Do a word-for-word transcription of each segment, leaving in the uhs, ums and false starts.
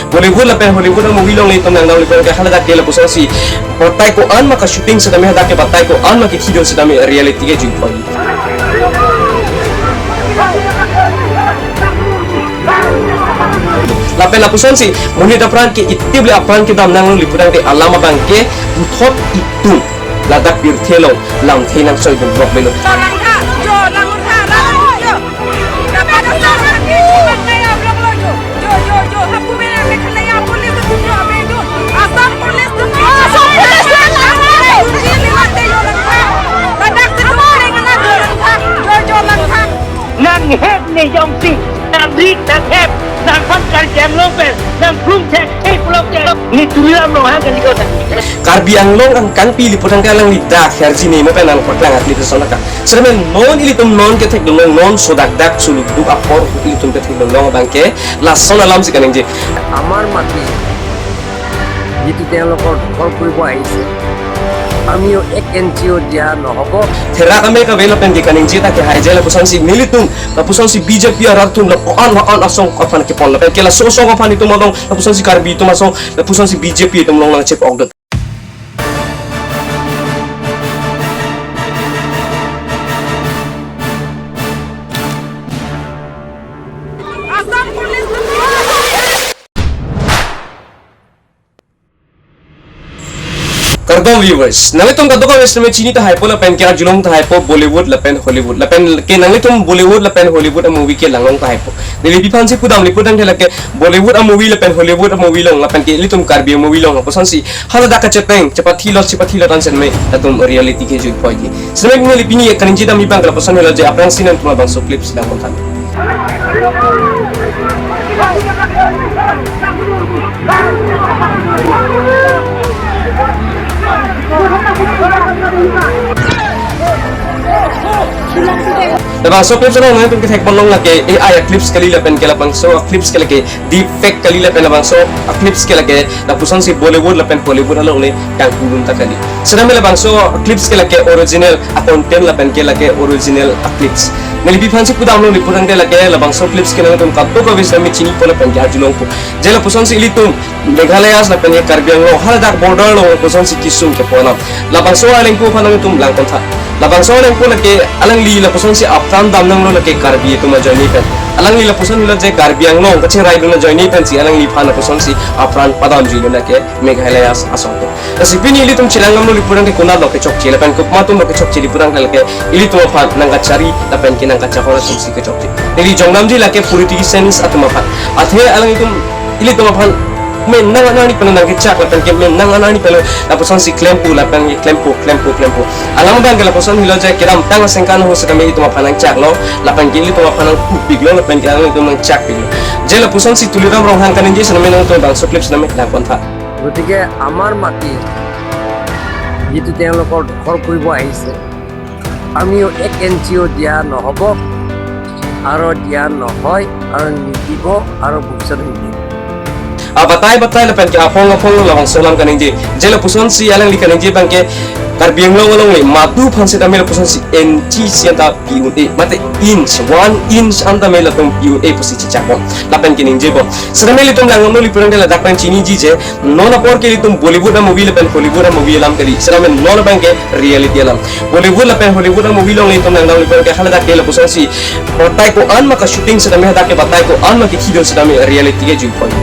Bollywood lapen Hollywood a-movie along itum nangdamle pon ke haladak ke lapuson si batai ko-an ma ka-shooting setame, hadak ke batai ko-an ma kethi do setame reality ke juipon. Lapen lapuson si monit apran ke itip le apran kedam nangliputangte alam abang ke puthot itum ladak pirthe along lamthe nangchoi dun bok melo. Jo langtha, jo langtha, jo. Nang hep ne jongsi, nang rik, nang hep, nang phan kar jam lo pen, nang plum thek, hei pulo ke, ne Tuliram Ronghang kali ko tadi. Karbi Anglong angkangpi liputangte alangli dak herji ne mo pen nangpaklang akli ke sonaka. Sirmen non ilitum non ketheklong, non sodakdak sulukduk apor ilitum ketheklong abang ke lason alam si kaningje. আমাৰ মাটি যিটো তেওঁলোকৰ দখল কৰিব আহিছে, আমিও এক ইঞ্চিও দিয়া নহ'ব। Therak ame kave lapen ke kaningje ta ke hai je lapuson si nelitum, lapuson si B J P arat atum la on la on asong aphan kepon lapen ke laso asong aphan itum along lapuson si Karbi atum asong lapuson si B J P atum along nangchep ok dot. Kardom viewers, nanglitum kadokave setame chini tahaipo lapen ke arjulong tahaipo Bollywood lapen Hollywood. Lapen ke nanglitum Bollywood lapen Hollywood a-movie ke langlong tahaipo. Neli piphan si pudam liputangte lake Bollywood a-movie lapen Hollywood a-movie along lapen ke ilitum Karbi a-movie along lapuson si haladak kacheteng, chepathi lot, chepathi lot an setame latum reality ke juipoi ke. Setame neli pini kaningje dam abang ke lapuson helo je aphrangsi nangtum labangso clips lang konthan. Labangso clips along nangtum kethek pon long lake A I a-clips kali lapen ke labangso a-clips ke lake deepfake kali lapen labangso a-clips ke lake lapuson si Bollywood lapen Hollywood along le kangkudun ta kali. Setame labangso a-clips ke lake original a-content lapen ke lake original a-clips. Neli piphan si pudam longliputangte lake labangso clips ke nangtum kadokave setame chinipo lapen ke arjulongpo. Je lapuson si ilitum Meghalaya lapen ke Karbi Anglong haladak border along lapuson si kesung kepo alam. Labangso alengpo aphan nangtum lang kontha. Labangso alengpo lake alangli lapuson si apran dam nanglo lake Karbi atum ajoine pen. Alangli lapuson helo je Karbi Anglong kacherai dun ajoine pen si alangliphan lapuson si apran padam juilo lake Meghalaya asong. Lasi pini ilitum chelang dam longliputangte konat lo kechokche lapen komat atum lo kechokche liputangte lake ilitum aphan nangkachari lapen ke nangkachahor atum si kechokche. Neli jongdamji lake politicians atum aphan. Athe alanglitum ilitum aphan menang anani pen nangkechak lapen ke menang anani pen lapuson si klempo lapen ke klempo, klempo, klempo. Alam abang ke lapuson helo je kedamtang asengkan ho setame itum aphan nangchaklo lapen ke ilitum aphan nangkupiklo lapen ke alanglitum nangchakpiklo. Je lapuson si Tuliram Ronghang kaningje setame nangtum labangso clips setame lang kontha. গতিকে আমাৰ মাটি যিটো তেওঁলোকৰ দখল কৰিব আহিছে, আমিও এক ইঞ্চিও দিয়া নহ'ব আৰু দিয়া নহয় আৰু নিদিব আৰু ভৱিষ্যতে নিদিব। Abatai batai lapen ke aphong aphong labangso alam kaningje. Je lapuson si alangli kaningje abang ke Karbi Anglong along le madu aphan setame lapuson si inchi isi anta pi-un-e, mate inch, one inch anta me latum pi-un-e pusi chechakbom lapen ke ningjebom. Setame ilitum lang longliputangte ladak pen chiniji je non apor ke ilitum Bollywood a-movie lapen Hollywood a-movie alam kali. Setame non abang ke reality alam. Bollywood lapen Hollywood a-movie along itum nangdamlipon ke haladak ke lapuson si batai ko-an ma ka-shooting setame, hadak ke batai ko-an ma kethi do setame reality ke juipon.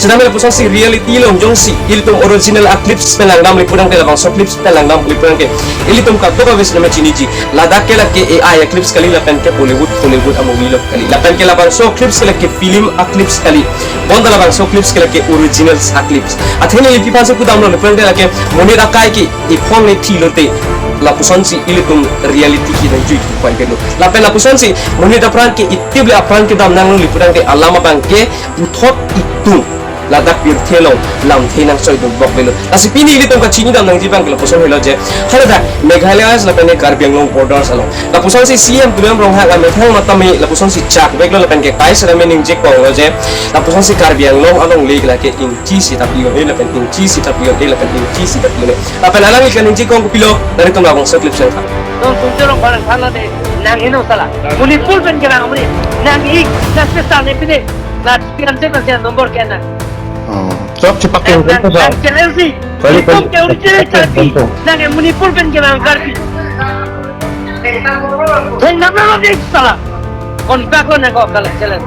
Setame lapuson si reality along jongsi ilitum original a-clips pen langdamliputangte, labangso clips pen langdamliputangte ilitum kadokave setame chiniji. Ladak ke lake A I a-clips kali lapen ke Bollywood, Hollywood a-movie along kali. Lapen ke labangso clips ke lake film a-clips kali. Bonta labangso clips ke lake originals a-clips. Athe neli piphan si pudam longliputangte lake monit akai ke iphong ne thilote lapuson si ilitum reality ke nangjuiponpetlo. Lapen lapuson si monit apran ke itip le apran kedam nang longliputangte alam abang ke puthot itum ladak pirthe along lamthe nangchoi dun bok melo. Lasi pini ilitum kachini dam nangji abang ke lapuson helo je haladak Meghalaya lapen ke Karbi Anglong borders along lapuson si C E M Tuliram Ronghang amethang matame lapuson si chakveklo lapen ke kai setame ningje konglo je lapuson si Karbi Anglong along le lake inchi isi ta pi-un-e lapen inchi isi ta pi-un-e lapen inchi isi ta pi-un-e. Lapen alangli kaningje kong kopilo, nangtum labangso clips nangtha. Nong tumjorong barang thanlo de, nang heno sala. Manipur pen kerang amri, nang ik, nang sesal ne pide, na tiang se nang tiang nombor ke nang. Oh, sok si pakai Nang, nang, nang challenge si. Balik, balik. Nang ke original Karbi. Nang ke Manipur pen ke nang Karbi. Hei, nang, nang, nang, salah. Kon bak lo nang ko kalang challenge.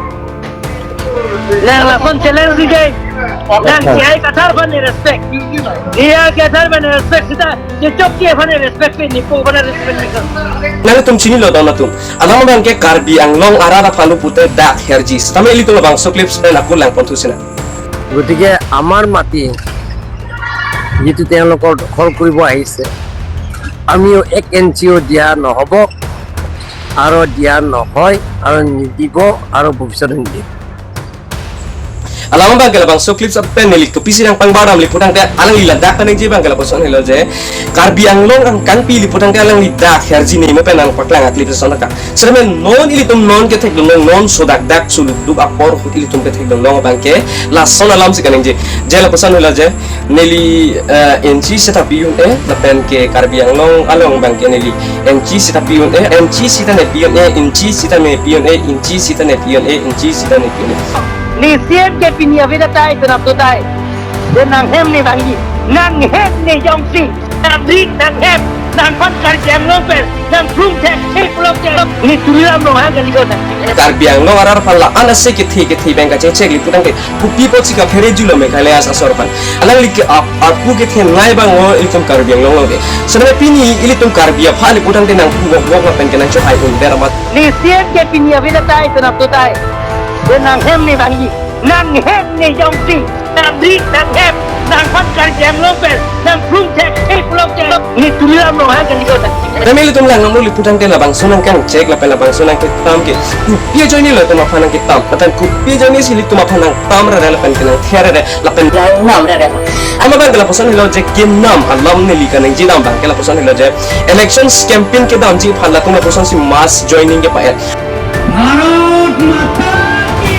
Nang lason challenge si ke. Nang kiai Kathar aphan respect. Kiai Kathar aphan respect sita. Jechok kiai aphan respect pe, Nipo aphan respect pe. Nangtum chinilo don atum. Alam abang ke Karbi Anglong arat aphan lo pute dak herji. Setame ilitum labangso clips pen ako langpon thu sina. গতিকে আমাৰ মাটি যিটো তেওঁলোকৰ দখল কৰিব আহিছে, আমিও এক ইঞ্চিও দিয়া নহ'ব আৰু দিয়া নহয় আৰু নিদিব আৰু ভৱিষ্যতে নিদিব। Alam abang ke labangso clips pen neli kopisi nangpangbar damli putangte alangli ladak kaningje abang ke lapuson helo je Karbi Anglong angkangpi ili putangte alangli dak herji ne mo pen nangpaklang a-clips ason ka. Setame non ilitum non kethekdunlong, non sodak dak suluk duk apor ahut ilitum kethekdunlong abang ke lason alam si kaningje. Je lapuson helo je neli, eh, inchi sita pi-un-e, lapen ke Karbi Anglong along abang ke neli inchi sita pi-un-e, inchi sita ne pi-un-e, inchi sita ne pi-un-e, inchi sita ne pi-un-e, inchi sita ne pi-un-e. Ne C M ke pini avedettai, penap totai. De nanghem ne bangji, nanghem ne jongsi. Nang rik, nanghem, nangphan Karbi Anglong pen, nang plung thek, thek plok thek, ne Tuliram Ronghang kali ko na. Karbi Anglong arat aphan la-an ase kethe kethe abang kachechek li putangte, kopi apotsi kaphere julo Meghalaya asor aphan. Alangli ke ap, apu kethenei abang o ilitum Karbi Anglong lo ke. Setame pini ilitum Karbi aphan li putangte nangpu wok wok lapen ke nangchohai un der amat. Ne C M ke pini avedettai, penap totai. De nanghem ne bangji. Nanghem ne jongsi, nang rik, nanghem, nangphan Karbi Anglong pen, nang plung thek, thek plok thek, ne Tuliram Ronghang kali ko na. Setame ilitum langdamlo li putangte labangso nangkangchek lapen labangso nangketam ke, kopi ajoine lo itum aphan nangketam, lapen kopi ajoine si ilitum aphan nangtam rere lapen ke nangther rere, lapen nangnam rere. Alam abang ke lapuson helo je kenam alam neli kaningje dam abang ke lapuson helo je elections campaign kedamji aphan latum lapusonsi mass joining kepa-en. Bharat মাতা কি!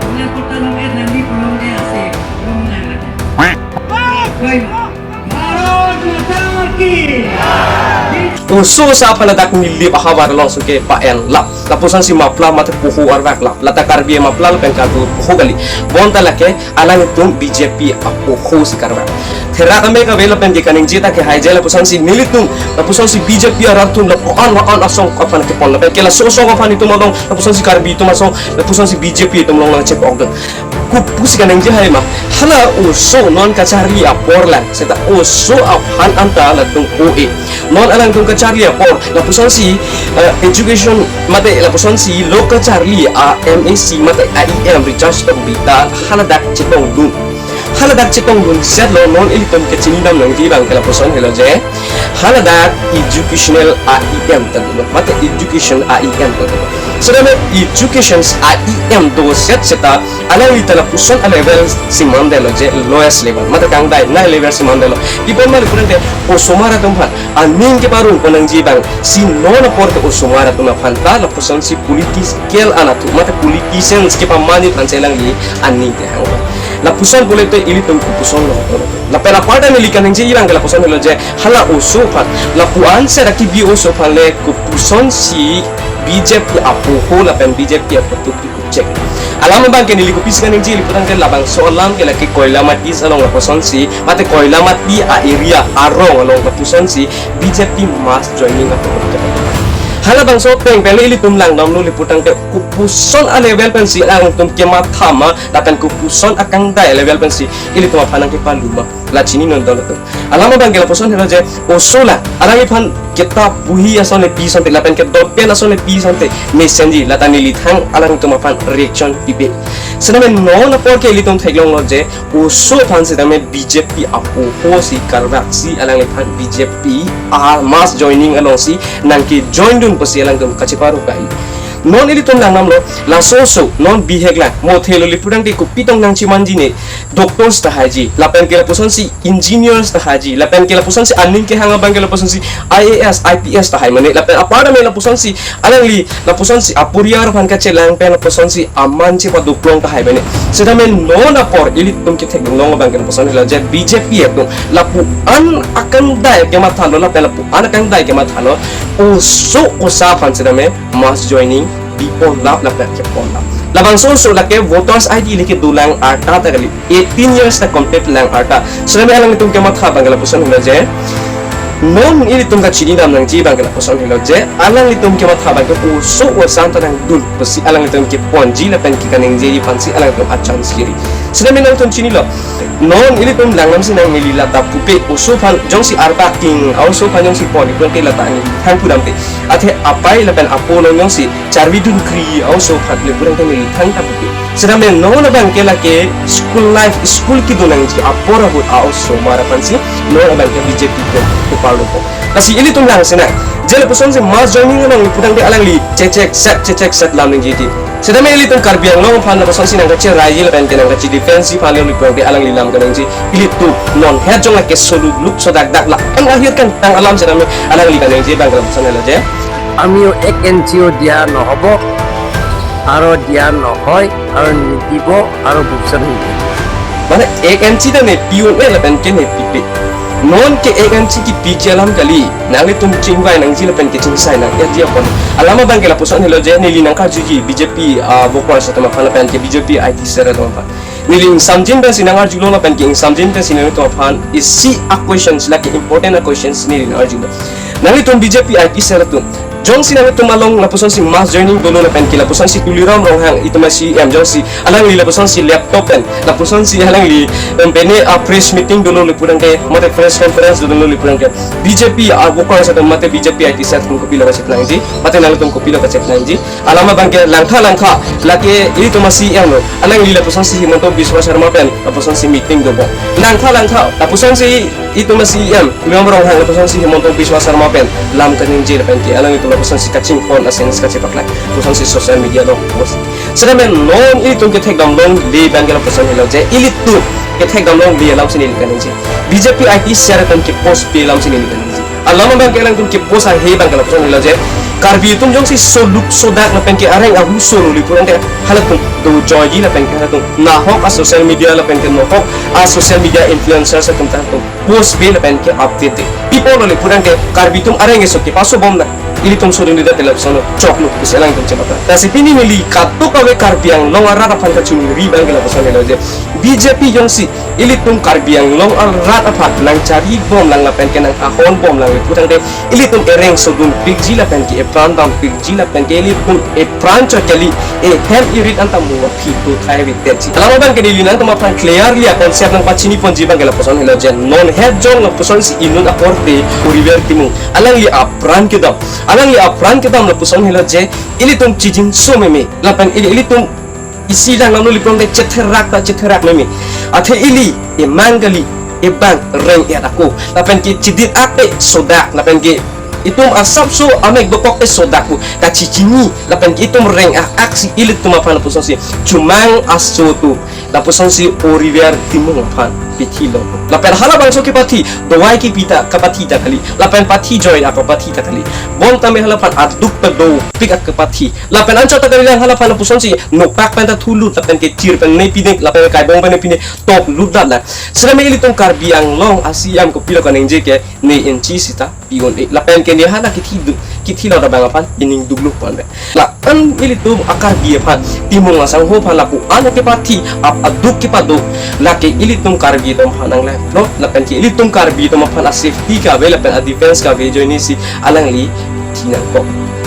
Mane kota long et nangli kolong de ase, long nang lagi. Koi, Bharat মাতা কি! Oso osa aphan ladak neli ahavar alongsi kepa-en lap. Lapusonsi mapla mate poho arvak lap. Lata Karbi mapla lapen Karbi poho kali. Bonta lake alanglitum B J P apoho si karvak. Therak ame kave lapen ke kaningje ta ke hai je lapusonsi nelitum, lapusonsi B J P arat atum lapu-an la-an asong aphan kepon lapen ke laso asong aphan itum along lapusonsi Karbi atum asong lapusonsi B J P atum along nangchepok dun. Kopusi kaningje hai ma, hala oso non kacharli apor lang, seta oso aphan anta latum O A. Non alangtum kacharli apor, lapusonsi, eh, education mate lapusonsi lo kacharli a M A C mate a E M Richard Tokbi ta haladak chetongdun. Haladak chetongdun setlo non ilitum kachini dam nangji abang ke lapuson helo je. Haladak educational a E M ta dolo, mate education a E M ta dolo. Setame education a E M do set seta alangli ta lapuson a-level si mandetlo je lowest level, mate kangdainei level si mandetlo. Pi apot ma le purante osomar atum aphan aning keparong pon nangji abang si non apor ke osomar atum aphan ta lapusonsi political anatthu mate politicians kepamanit aphansi alangli aning kehang. Lapuson pulote ilitum kopuson lo. Lapen apar ta neli kaningje abang ke lapuson helo je hala oso aphan, lapu-an seta kebi oso aphan le kopusonsi B J P apoho lapen B J P apoho tu chek. Alam abang ke neli kopisi kaningje ili putangte labangso alam ke lake Koilamati along lapusonsi, mate Koilamati a-area arong along lapusonsi B J P mass joining apoho. Halabangso pen pen ilitum langdamlo li putangte kopuson a-level pensi alangtum kematha ma, lapen kopuson akangdai level pensi ilitum aphan nangkepalu ma. La chini non dolo to. Alam abang ke lapuson helo je oso la alangliphan kitap bohi ason le pi asonte lapen ke dot pen ason le pi asonte mesenji, lata neli thang alangtum aphan reaction pipe. Setame non apor ke ilitum theklonglo je oso aphan setame B J P apoho si karvaksi alangliphan B J P a-mass joining alongsi nangkejoin dun pusi alangtum kacheparo kai. Non ilitum langdamlo, laso oso non bihek lang, mo thelo li putangte kopi tong nangchimanji ne, doctors tahaiji, lapen ke lapusonsi engineers tahaiji, lapen ke lapusonsi aning kehang abang ke lapusonsi I A S, I P S tahai mane, lapen apar ta me lapusonsi alangli lapusonsi aporiar aphan kachelang pen lapusonsi aman chepaduklong tahai mane. Setame non apor ilitum kethekdunlong abang ke lapuson helo je B J P atum lapu-an akangdai kemathalo lapen lapu-an akangdai kemathalo oso osa aphan setame mass joining bipon lap lapen kepon lap. Labangso oso lake voters I D lake dolang arta ta kali. Eighteen years ta complete lang arta. Setame alanglitum kematha abang ke lapuson helo je, non ilitum kachinidam nangji abang ke lapuson helo je, alanglitum kematha abang ke oso osang ta nangdun pusi alanglitum keponji lapen ke kaningjeji aphansi alanglitum acham siri. Setame nangtum chinilo, non ilitum langdamsi nang neli lata pupe, oso aphan jongsi arta king a-oso aphan jongsi pon ipon ke lata neli thang pudamte, athe apei lapen apo along jongsi charvi dun kri a-oso aphan le purang ke neli thang ta pupe. Setame non abang ke lake school life, school kedo nangji apor ahut a-osomar aphansi non abang ke B J P ke keparlo po. Lasi ilitum langsenang, je lapuson si mass joining along le pudamte alangli chechek set, chechek set lam nangji ti. Setame ilitum Karbi Anglong aphan lapuson si nangkacheraiji lapen ke nangkache-defense aphan le pudamte alangli lam kaningje. Ilitum non het jong lake soluk luk sodak dak la ang ahir kangtang alam setame alangli kaningje abang ke lapuson helo je, আমিও এক এনচিও দিয়া নহ'ব আৰু দিয়া নহয় আৰু নিদিব আৰু ভৱিষ্যতে নিদিব। Mane ek inchi ta nepi un-e lapen ke nepipe. Non ke ek inchi kepiji alam kali. Nanglitum chingvai nangji lapen ke chingsai nang-eji apot. Alam abang ke lapuson helo je, neli nangkarjuji B J P a-workers atum aphan lapen ke B J P I T cell atum aphan. Neli ingsamjin pensi nangarjulo lapen ke ingsamjin pensi nanglitum aphan isi a-questions, lake important a-questions neli nangarjulo. Nanglitum B J P I T cell atum, jongsi nanglitum along lapuson si mass joining dolo lapen ke lapuson si Tuliram Ronghang itum a-C E M jongsi alangli lapuson si laptop pen, lapuson si alangli, em, bene a-press meeting dolo le pudamte, mate press conference dolo le pudamte, B J P a-workers atum mate B J P I T cell atum kopilo kachepnangji, mate nanglitum kopilo kachepnangji. Alam abang ke langtha langtha, lake ilitum a-C E M lo, alangli lapuson si Himanta Biswa Sarma pen lapuson si meeting dobom. Langtha langtha, lapuson si itum a-C E M, Tuliram Ronghang lapuson si Himanta Biswa Sarma pen lam kaningje lapen ke alanglitum lapuson si kachingpon a-scenes kachepaklai, lapuson si social media along post. Setame non ilitum kethekdam longle abang ke lapuson helo je, ilitum kethekdam longle alam si neli kaningje. B J P I T cell atum ke-post pe alam si neli kaningje. Alam abang ke alangtum ke-post ahe abang ke lapuson helo je, Karbi atum jongsi soluk sodak lapen ke areng ahu solo le pudamte halatum dojoiji lapen ke halatum nahok a-social media lapen ke nahok a-social media influencers atum ta halatum post pe lapen ke update de. Pi apotlo le pudamte Karbi atum areng eso kepasobom na, ilitum sodun dida te lapuson choklo pusi alangtum chemata. Lasi pini neli kadokave Karbi Anglong arat aphan kachingri abang ke lapuson helo je, B J P jongsi ilitum Karbi Anglong arat aphan nangcharibom lang lapen ke nanghahonbom lang le pudamte, ilitum ereng sodun pikji lapen ke epran dam pikji lapen ke ilitum epran chot kali, ehem erit anta mo aphi do thai vek detji. Alam abang ke neli nangtum aphan clearly a-concept nangpachiniponji abang ke lapuson helo je, non het jong lapuson si inut akorte Oliver Timung alangli apran kedam, alangli apran kedam lapuson helo je, ilitum chijinso meme lapen ili, ilitum isi lang namlo le pudamte chetherak ta chetherak meme. Athe ili emang kali, ebang reng-et ako lapen ke chidit ate sodak lapen ke itum asapso amek dokok te sodak pu kachechini lapen ke itum reng-ak aksi ilitum aphan lapuson si chumang aso tu lapuson si Oliver Timung aphan pithilo. Lapen halabangso kepathi dovai kepi ta kepathi ta kali, lapen pathi joi ako pathi ta kali. Bonta me halaphan aduk ta dopik ak kepathi. Lapen anchot ta kali lang halaphan lapuson si nokpak pen ta thulut lapen ke chir pen ne pine lapen kaibong pen ne pine toklut dat lang. Setame ilitum Karbi Anglong a-C E M kopilo kaningje ke ne inchi sita pi un-e lapen ke ne hala kithi du, kithilot abang aphan ining duklu pon be. La-an ilitum a-Karbi aphan, Timung asangho aphan lapu-an kepathi ap aduk kepado, lake ilitum Karbi atum aphan nanglanglo lapen ke ilitum Karbi atum aphan a-safety kave lapen a-defense kave ajoine si alangli thinangkok.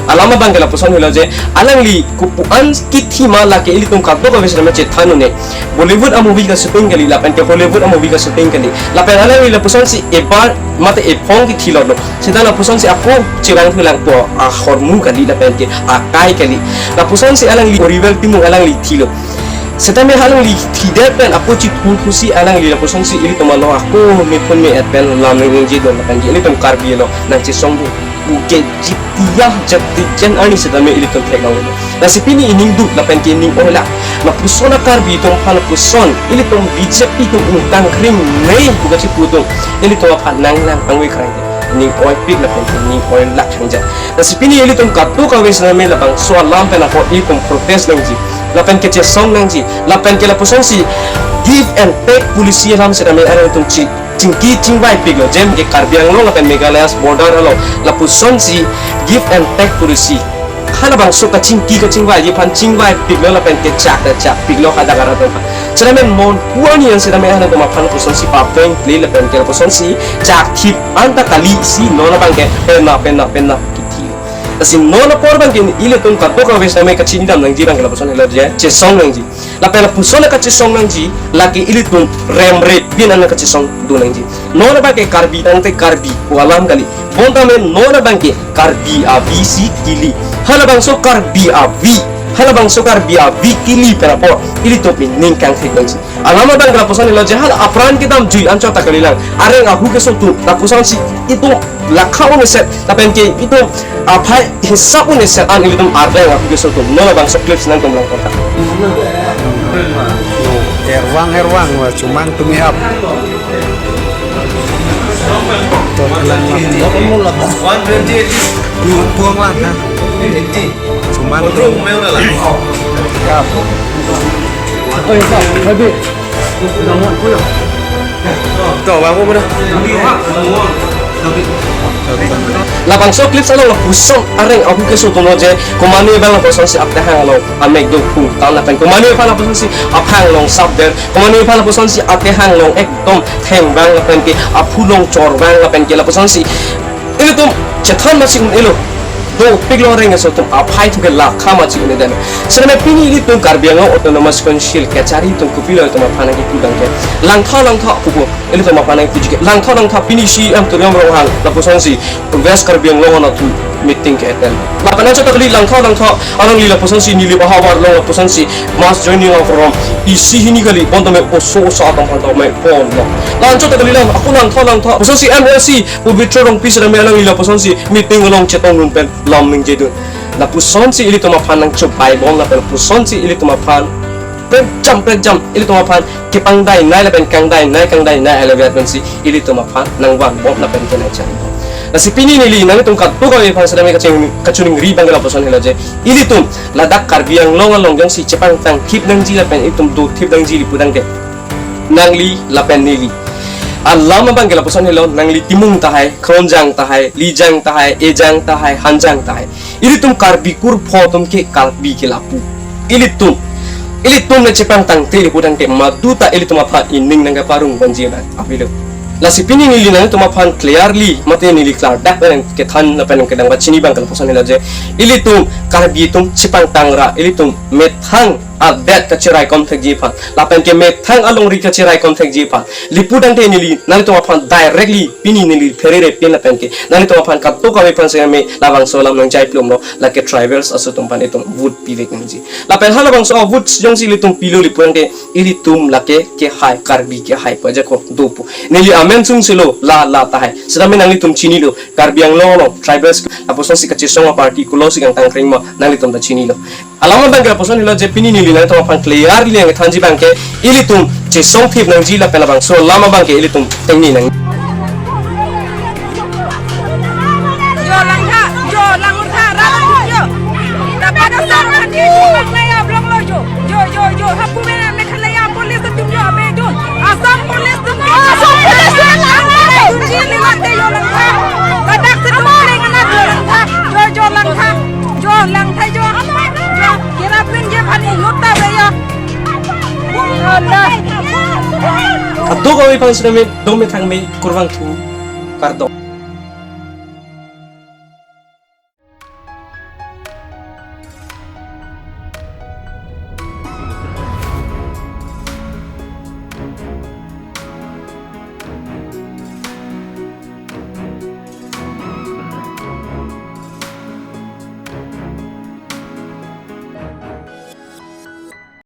Alam abang ke lapuson helo je, alangli kopu-an kithi ma lake ilitum kadokave setame chethan un-e. Bollywood a-movie ka-shooting kali lapen ke Hollywood a-movie ka-shooting kali. Lapen alangli lapuson si ebar mate ephong kithilotlo. Seta lapuson si ako chevang thulang po ahormu kali lapen ke akai kali. Lapuson si alangli Oliver Timung alangli thilo. Setame alangli thidet pen ako chithur pusi alangli lapuson si ilitum along ako methun me-et pen lam ningje do lapen ke ilitum Karbi along nangchesong do. Pu ke jitiya jatijen arni setame ilitum theklonglo. Lasi pini ining duk lapen ke ining oilak. Lapuson a-Karbi atum aphan lapuson ilitum B J P atum ingtang kring nei pu kachipu atum ilitum aphan nanglang angwe krang. Ining oipik lapen ke ining oilak hangja. Lasi pini ilitum kadokave setame labangso alam pen ako ilitum protest nangji. Lapen ke chesong nangji. Lapen ke lapuson si give and take policy alam setame arang atum chi chingki chingvaipiklo, jem ke Karbi Anglong lapen Meghalayas border along lapuson si give and take policy. halabangso kachingki kachingvaiji aphan chingvaipiklo lapen ke chak ta chakpiklo hadak arat aphan. Sitame non pu arni an sitame halatum aphan lapusonsi papreng kle lapen ke lapusonsi chakthip anta kalisi non abang ke penap penap penap kithi. Lasi non apor abang ke ilitum kadokave sitame kachinidam nangji abang ke lapuson helo je chesong nangji. Lapen lapuson kachesong nangji, lake ilitum remre pin an kachesong do nangji. Non abang ke Karbi tangte Karbi pu alam kali. Bonta me non abang ke Karbi avi si kili. Halabangso Karbi avi, halabangso Karbi avi kili pen apor ilitum ining kangthek nangji. Alam abang ke lapuson helo je hala apran kedamjui anchot ta kalilang. Areng ahu keso atum, lapuson si itum lakha un-eset, lapen ke itum aphai hisap un-eset an ilitum areng ahu keso atum. Non labangso clips nangtum lang kota. Erwang, erwang, wa chumang tumi ap. To lang lang. One twenty, eighty. Puang lang ha. Eighty. Chumang. Control, tumi ap. Ya. Oh, ya, Pak. Habis. To, bang, apa dah? Labangso clips along lapuson areng ahu keso atum lo je, komane abang lapusonsi atehang along amek do pu, tan lapen komane abang lapusonsi aphang along sapdet, komane abang lapusonsi atehang along ekdom theng abang lapen ke aphu along chor abang lapen ke lapusonsi ilitum chethan masi un-elo. Dopiklo areng keso atum aphai thu ke lakha masi un-edetlo. Sitame pini ilitum Karbi Anglong Autonomous Council kachari atum kopilo itum aphan nangkipu abang ke, langtha langtha pupo, ilitum aphan nangkipuji ke, langtha langtha pini C E M Tuliram Ronghang lapusonsi West Karbi Anglong anatthu meeting ke-attend. Lapen anchot ta kali langtha langtha alangli lapusonsi neli ahavar along lapusonsi mass joining of Rom isi hini kali, bonta me oso oso atum aphan ta me ponlo. La anchot ta kali lang, ako langtha langtha lapusonsi M A C Pabitra Rongpi sitame alangli lapusonsi meeting along chetong dun pen lam ningjedun. Lapusonsi ilitum aphan nangchobai bom lapen lapusonsi ilitum aphan prekjam prekjam ilitum aphan kepangdai nei lapen kangdai nei kangdai nei aleviat pensi ilitum aphan nangvan bom lapen kenai chari bom. Lasi pini neli nanglitum kadokave aphan sitame kaching kachiningri abang ke lapuson helo je, ilitum ladak Karbi Anglong along jongsi chepangtang thip nangji lapen itum do thip nangji ili pu tangte, nangli lapen neli alam abang ke lapuson helo, nangli Timung tahai, Kronjang tahai, Lijang tahai, Ejang tahai, Hanjang tahai, ilitum Karbi kurpho atum ke Karbi ke lapu. Ilitum, ilitum le chepangtang thip ili pu tangte madu ta ilitum aphan ining nangkaparong vanji abang avelo. Lasi pini neli nanglitum aphan clearly mate neli klardak pen kethan lapen kedang pachini abang ke lapuson helo je, ilitum Karbi atum chepangtang ra ilitum methang adet kacheraikom thekji aphan lapen ke methang alongri kacheraikom thekji aphan ili pu tangte neli nanglitum aphan directly pini neli pherere pin lapen ke nanglitum aphan kadokave aphan sitame labangso alam nangjai plumlo, lake tribals aso atum aphan itum vote pivek nangji. Lapen halabangso a-vote jongsi ilitum pilo ili pu tangte ilitum lake kehai, Karbi kehai pu ajak ko dopo. Neli amen sung selo la la tahai. Sitame nanglitum chinilo, Karbi Anglong along tribals lapusonsi kachesong a-party kulosi kangtang kring ma nanglitum ta chinilo. Alam abang ke lapuson helo je pini neli nanglitum aphan clearly nangthanji abang ke ilitum chesong thip nangji lapen labangso alam abang ke ilitum tengne nang. Jo langtha, jo langtha, rat jo. Dapat dasar mati, bang laya blong lo jo. Jo, jo, jo, hapu mena Meghalaya police atum jo abe dun. Assam police atum jo. Assam police atum jo. Atum ji ni mate jo langtha. Badak se tum leng ana jo langtha. Jo, jo langtha. Jo langtha jo. Jo, kira pin je pani yutta be ya. Kadokave aphan sitame dome thangme kurvangthu, kardom.